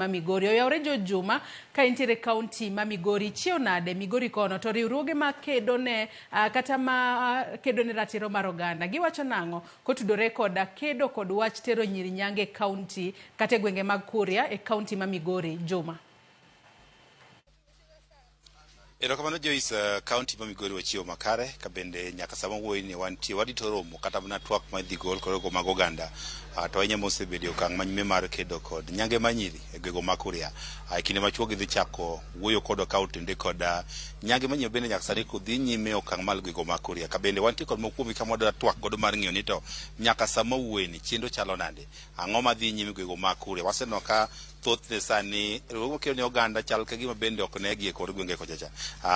Ma Migori. Oyawre jo Juma ka intiere kaunti ma Migori, chiew nade Migori kono to riwruoge ma kedo ne kata ma kedo ne ratiro mar oganda giwacho nang'o kotudore koda kedo kod wach tero nyiri nyange e kaunti kata e gwenge mag Kuria e kaunti ma Migori. Juma. Erokamano Joyce, kaunti ma Migori wachiewo makare ka bende nyaka sama wuoyi ni wantie warito romo kata mana twak ma idhi gol kod mag oganda to ahinya mosebedo e okang' manyime mar kedo kod nyange ma nyiri e gwenge ma Kuria. E kinde machuok gidhi chako wuoyo kodwa ka otende kod nyange ma nyiri bende nyaka sani kodhi nyime e okang' mar gwenge ma Kuria. Ka bende wantie kod moko kuomgi kama wadwa twak godo mar ng'iyo ni to nyaka sama wuoyi ni chenro chalo nade, ang'o madhi nyime e gwenge ma Kuria. Waseneno ka thothne sani riwruoge makedo ne oganda chal ka gima bende ok negi e kor gwenge kocha cha.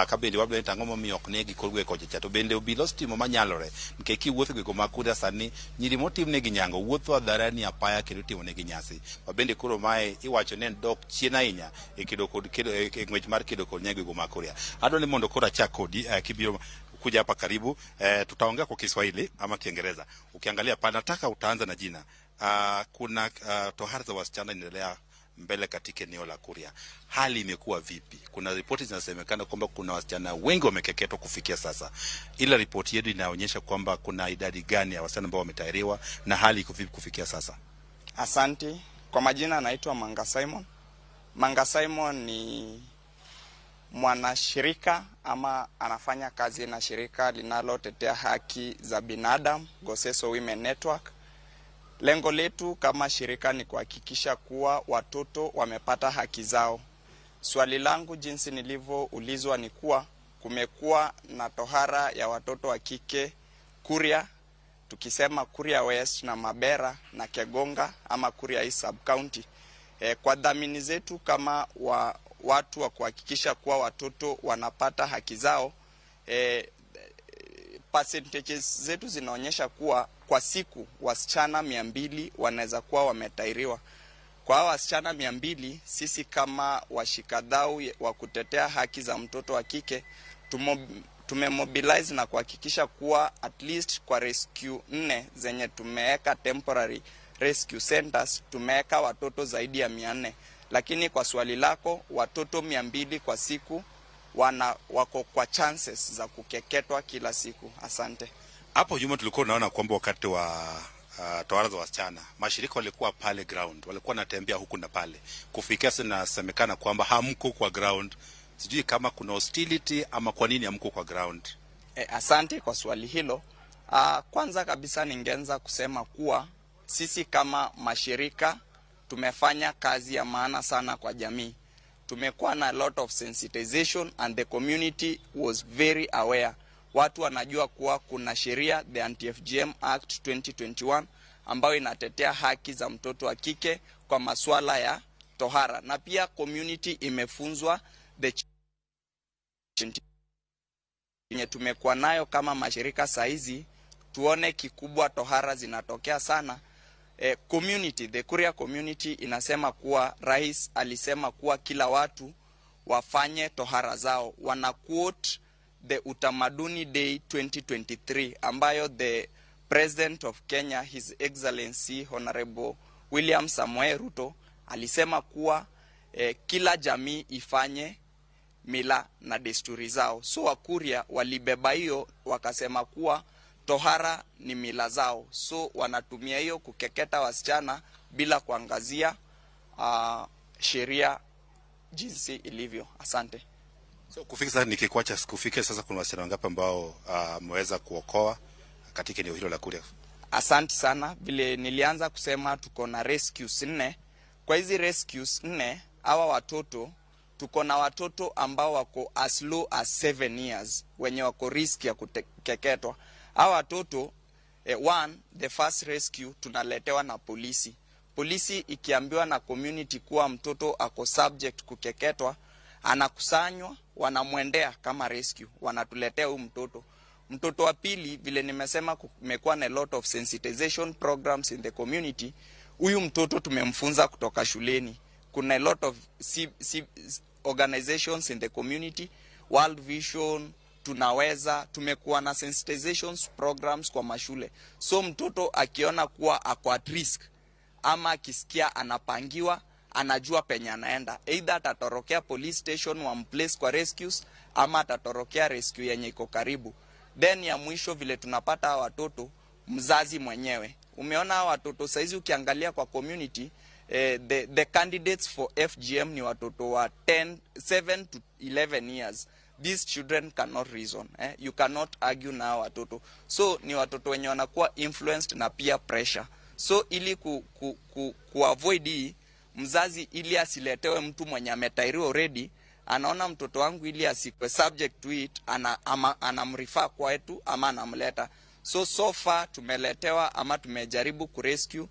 Ka bende wadwa ni to ang'o momiyo ok negi e kor gwenge kocha cha, to bende obila osetimo manyalore nikech kiwuotho e gwenge ma Kuria sani nyiri motimnegi nyango wuotho hadharani apaya kendo itimonegi nyasi. Ma bende koro mae iwacho ni en dok chien ahinya e kedo kod kedo e ng'wech mar kedo kod nyango e gwenge ma Kuria. Adwa ni mondo koro achak kodi kibiro kuja hapa karibu, tutaongea kwa Kiswahili ama Kiingereza. Ukiangalia pale nataka utaanza na jina. Kuna tohara za wasichana inaendelea mbele katika eneo la Kuria. Hali imekuwa vipi? Kuna ripoti zinasemekana kwamba kuna wasichana wengi wamekeketwa kufikia sasa, ila ripoti yetu inaonyesha kwamba kuna idadi gani ya wasichana ambao wametahiriwa na hali iko vipi kufikia sasa? Asanti. Kwa majina naitwa Manga Simon. Manga Simon ni mwanashirika ama anafanya kazi na shirika linalotetea haki za binadamu, Goseso Women Network. Lengo letu kama shirika ni kuhakikisha kuwa watoto wamepata haki zao. Swali langu jinsi nilivyoulizwa ni kuwa kumekuwa na tohara ya watoto wa kike Kuria, tukisema Kuria West na Mabera na Kegonga ama Kuria East Sub County. Kwa dhamini zetu kama watu wa kuhakikisha kuwa watoto wanapata haki zao, percentages zetu zinaonyesha kuwa kwa siku wasichana 200 wanaweza kuwa wametairiwa. Kwa hao wasichana 200, sisi kama washikadau wa kutetea haki za mtoto wa kike tumemobilize na kuhakikisha kuwa at least kwa rescue 4 zenye tumeweka temporary rescue centers tumeweka watoto zaidi ya 400. Lakini kwa swali lako, watoto 200 kwa siku wako kwa chances za kukeketwa kila siku. Asante. Hapo nyuma tulikuwa tunaona kwamba wakati wa tohara za wasichana mashirika walikuwa pale ground, walikuwa wanatembea huku na pale. Kufikia sasa inasemekana kwamba hamko kwa ground. Sijui kama kuna hostility ama kwa nini hamko kwa ground. Asante kwa swali hilo. Kwanza kabisa ningeanza kusema kuwa sisi kama mashirika tumefanya kazi ya maana sana kwa jamii. Tumekuwa na a lot of sensitization and the community was very aware. Watu wanajua kuwa kuna sheria, the Anti-FGM Act 2021, ambayo inatetea haki za mtoto wa kike kwa masuala ya tohara. Na pia community imefunzwa the yenye tumekuwa nayo kama mashirika saizi, tuone kikubwa tohara zinatokea sana. Community, the Kuria community inasema kuwa rais alisema kuwa kila watu wafanye tohara zao. Wana quote the Utamaduni Day 2023 ambayo the President of Kenya, His Excellency Honorable William Samoei Ruto alisema kuwa kila jamii ifanye mila na desturi zao. So Wakuria walibeba hiyo wakasema kuwa tohara ni mila zao. So wanatumia hiyo kukeketa wasichana bila kuangazia sheria jinsi ilivyo. Asante. So kufika sasa nikikuacha, kufika sasa kuna wasichana wangapi ambao mmeweza kuokoa katika eneo hilo la Kuria? Asante sana. Vile nilianza kusema tuko na rescues 4. Kwa hizi rescues 4, hawa watoto tuko na watoto ambao wako as low as 7 years wenye wako risk ya kukeketwa. Hawa watoto, one, the first rescue tunaletewa na polisi. Polisi ikiambiwa na community kuwa mtoto ako subject kukeketwa, anakusanywa, wanamwendea kama rescue, wanatuletea huyu mtoto. Mtoto wa pili, vile nimesema kumekuwa na a lot of sensitization programs in the community. Huyu mtoto tumemfunza kutoka shuleni. Kuna a lot of organizations in the community, World Vision, Tunaweza, tumekuwa na sensitizations programs kwa mashule. So mtoto akiona kuwa ako at risk ama akisikia anapangiwa, anajua penye anaenda. Either atatorokea police station wamplace kwa rescues, ama atatorokea rescue yenye iko karibu. Then ya mwisho, vile tunapata hawa watoto, mzazi mwenyewe. Umeona hawa watoto saizi ukiangalia kwa community, the candidates for FGM ni watoto wa 10, 7 to 11 years. These children cannot reason. You cannot argue na hawa watoto. So ni watoto wenye wanakuwa influenced na peer pressure. So ili ku avoid hii, mzazi ili asiletewe mtu mwenye ametairiwa already, anaona mtoto wangu ili asikwe subject to it, anamrefer kwetu ama anamleta. So far tumeletewa ama tumejaribu kurescue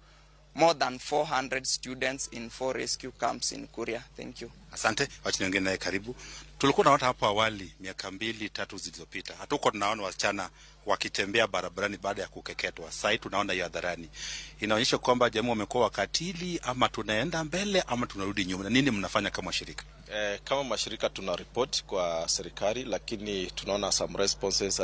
more than 400 students in 4 rescue camps in Kuria. Thank you. Asante, wacha niongee naye karibu. Tulikuwa tunaona hapo awali miaka 2-3 zilizopita, hatuko tunaona wasichana wakitembea barabarani baada ya kukeketwa. Sasa tunaona hiyo hadharani. Inaonyesha kwamba jamii wamekuwa wakatili, ama tunaenda mbele ama tunarudi nyuma. Nini mnafanya kama shirika? Kama mashirika tuna report kwa serikali, lakini tunaona some responses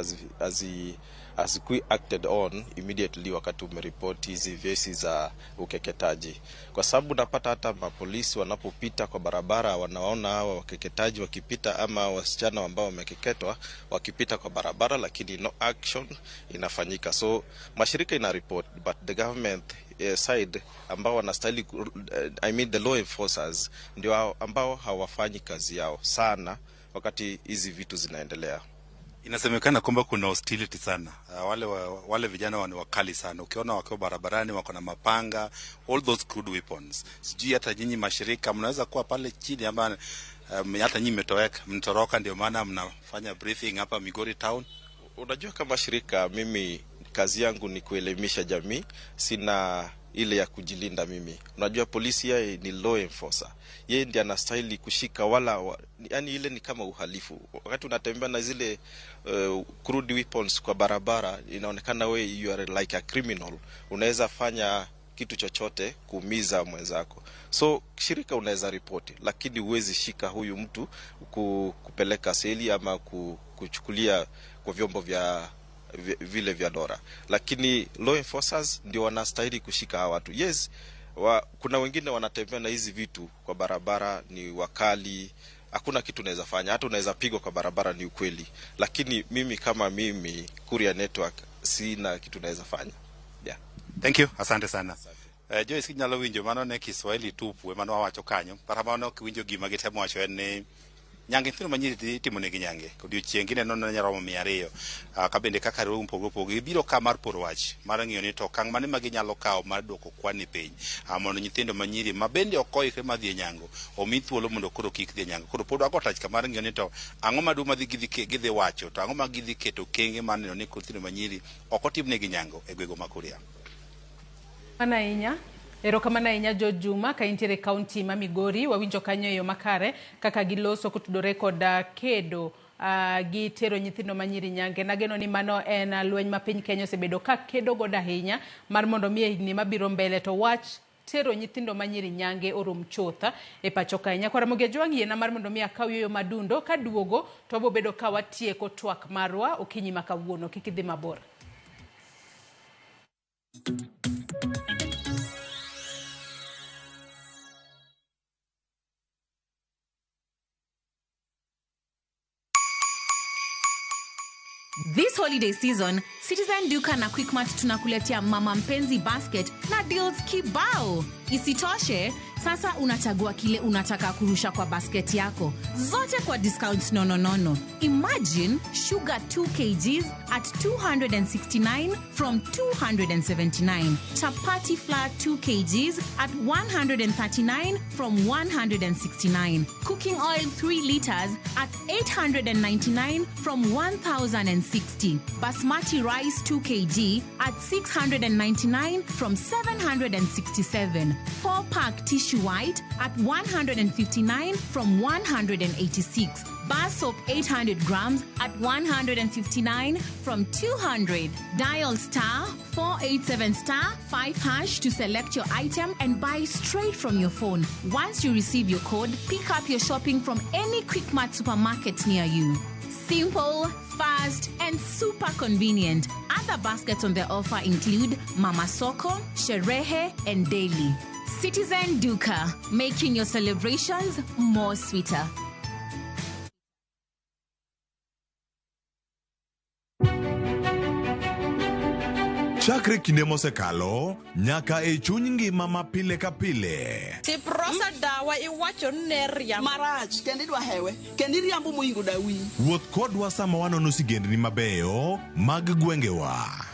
hazikui acted on immediately wakati umeripoti hizi vesi za ukeketaji, kwa sababu unapata hata mapolisi wanapopita kwa barabara wanaona hawa wakeketaji wakipita ama wasichana ambao wamekeketwa wakipita kwa barabara, lakini no action inafanyika. So mashirika ina report, but the government side ambao wanastahili, I mean the law enforcers, ndio ambao hawafanyi kazi yao sana wakati hizi vitu zinaendelea. Inasemekana kwamba kuna hostility sana. Wale vijana ni wakali sana. Ukiona wakiwa barabarani wako na mapanga, all those crude weapons. Sijui hata nyinyi mashirika mnaweza kuwa pale chini ama hata nyinyi mmetoweka, mtoroka, ndio maana mnafanya briefing hapa Migori town. Unajua, kama shirika mimi kazi yangu ni kuelimisha jamii, sina ile ya kujilinda mimi. Unajua polisi yeye ni law enforcer, yeye ndiye anastahili kushika wala, yani ile ni kama uhalifu. Wakati unatembea na zile crude weapons kwa barabara, inaonekana we you are like a criminal, unaweza fanya kitu chochote kuumiza mwenzako. So shirika unaweza ripoti, lakini huwezi shika huyu mtu kupeleka seli ama kuchukulia kwa vyombo vya vile vya dola, lakini law enforcers ndio wanastahili kushika hawa watu. Yes, kuna wengine wanatembea na hizi vitu kwa barabara, ni wakali, hakuna kitu unaweza fanya, hata unaweza pigwa kwa barabara, ni ukweli. Lakini mimi kama mimi Kuria Network sina kitu naweza fanya. Yeah. Thank you, asante sana. Joyce, kinyalo winjo mano ne Kiswahili tupu mano wawacho kanyo, kata mano kiwinjo gima gitemo wacho en ni nyange nyithindo manyiri itimo negi nyange odiochieng' gineno ni nyalo romo 200. Ka bende kaka riwruoge mopogore opogore gibiro ka mar poro wach mar ng'iyo ni to okang' mane ma ginyalo kawo mar duoko kwan ni piny, mondo nyithindo manyiri ma bende ok oikre mar dhi e nyango omi thuolo mondo koro kik dhi e nyango. Koro pod wago tach ka mar ng'iyo ni to ang'o maduong' ma gidhi wacho, to ang'o ma gidhi keto okenge mar neno ni nyithindo manyiri ok otimnegi nyango e gwenge ma Kuria. Mana ahinya. Erokamano ahinya George Juma ka intiere kaunti ma Migori. Wawinjo kanyo e yo makare kaka giloso kotudore kod kedo gi tero nyithindo manyiri nyange. Nageno ni mano en lweny ma piny Kenya osebedo ka kedo godo ahinya mar mondo mi e higni mabiro mbele to wach tero nyithindo manyiri nyange orum chuth e pacho kae. Nyakwar Ramogi Ajwang' yiena mar mondo mi akaw yueyo madundo kaduogo to wabobedo ka watieko twak marwa okinyi ma kawuono. Kik idhi mabor. This holiday season, Citizen Duka na Quickmart tunakuletea Mama Mpenzi Basket na deals kibao. Isitoshe, sasa unachagua kile unataka kurusha kwa basket yako, zote kwa discounts nononono. Imagine sugar 2 kgs at 269 from 279, chapati flour 2 kgs at 139 from 169, cooking oil 3 liters at 899 from 1060, basmati rice 2 kg at 699 from 767, 4-pack tissue white at 159 from 186, bar soap 800 grams at 159 from 200. Dial star 487 star 5 hash to select your item and buy straight from your phone. Once you receive your code, pick up your shopping from any Quickmart supermarket near you. Simple, fast, and super convenient. Other baskets on the offer include Mama Soko, Sherehe, and Daily. Citizen Duka, making your celebrations more sweeter. Chakre kinde mosekalo nyaka e chuny ngima ma pile ka pile. Tiprosa dawa iwacho ni ne riambo. Marach kendo idwa hewe kendo iriambo moingo dawi. Wuoth kodwa sama wanono sigendni mabeyo mag gwengewa.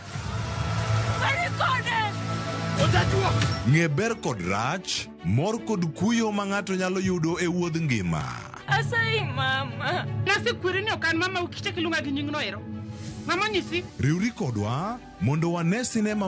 Ng'e ber kod rach, mor kod kuyo ma ng'ato nyalo yudo e wuodh ngima. Asayi mama. Nasekweri ni ok an mama ukichak iluonga gi nyingno ero. Mama onyisi. Riwri kodwa mondo wane sinema.